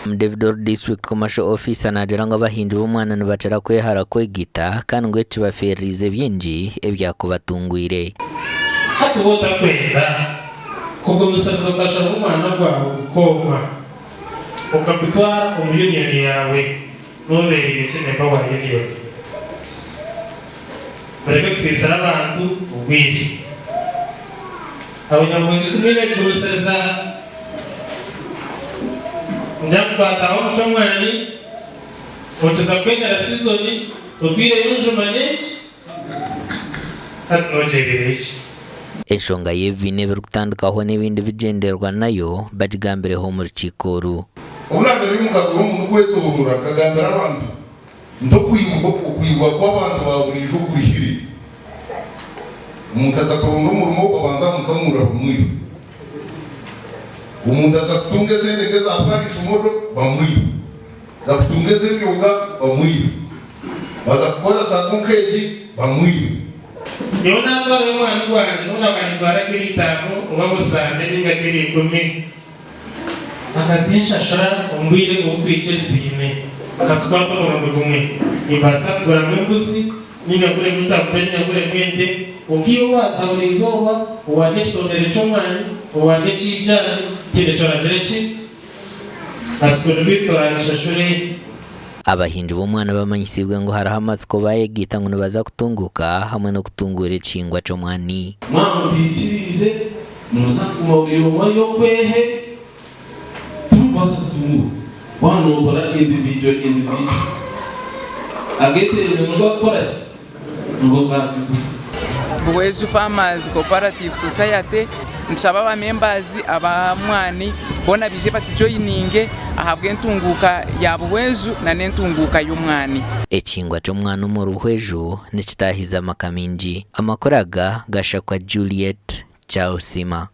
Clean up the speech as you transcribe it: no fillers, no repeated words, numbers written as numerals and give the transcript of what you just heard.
David Ori District Commercial Officer naagira ngu abahingi b'omwana nibakira kwehara kwegita kandi ngu eki kibafeerereize bingi ebyakubatungwire. Hati waaba otakwenda kugumisiriza okashaba omwana gwawe gukooma okagutwara omu union yaawe nobereire ki member wa union? Mureke kusiisira abantu obwire. Abanyamurenge timwine kugumisiriza. Ngira ngu twataaha omu ky'omwani, okiza kwemera sizoni, otwireyo enjuma nyingi, hati nogyereire ki? Enshonga y'ebibiina ebirikutandikwaho n'ebindi bigyendererwa nayo bagigambireho omu rukiiko oru. Obu naagarwire omu ka gw'omu ndikwetooroora, nkagambira abantu nti, Okwibwa kw'abantu ba buriijo kurihire. Omuntu aza kuronda omurimo babanza bamukamura bamwiba. Omuntu aza kutunga esente nk'eza parish model bamwiba. Aza kutunga ez'emyoga bamwiba. Baza kukora sacco nk'egi bamwiba. Nyowe naatwarayo omwani gwangye, n'obu naaba nintwara kiro itaano oba buri sande nainga kiro ikumi. Akazinshashura omu bwire obu twikiriziine. Nkazikwata omurundi gumwe. Nimbaasa kuguramu embuzi, nainga nguremu entaguta nainga nguremu ente. Kwonka iwe waaza buri izooba, owarya ekitondere ky'omwani, owarya eky'eijaani, tihaine eki oragire ki? Na school fees toragishashure. Abahingi b'omwana bamanyisiibwe ngu hariho amatsiko bayegaita ngu nibaza kutunguuka hamwe n'okutunguura ekihingwa ky'omwani. Mwaba mutaikiriize, nimuza kuguma buri omwe ari okwehe, timurikubaasa kutunguuka. Waaba nookora individual individual, ageeteeraine nigo gakukora ki? Nigo gaatugufa. Buhweju Farmers Cooperative Society nitushaba aba members aba mwani boona baije batujoyininge ahabw'entunguuka ya Buhweju na n'entunguuka y'omwani. Ekihingwa ky'omwani omuri Buhweju nikitaahiza amaka maingi. Amakuru aga gashakwa Juliet Kyarusima.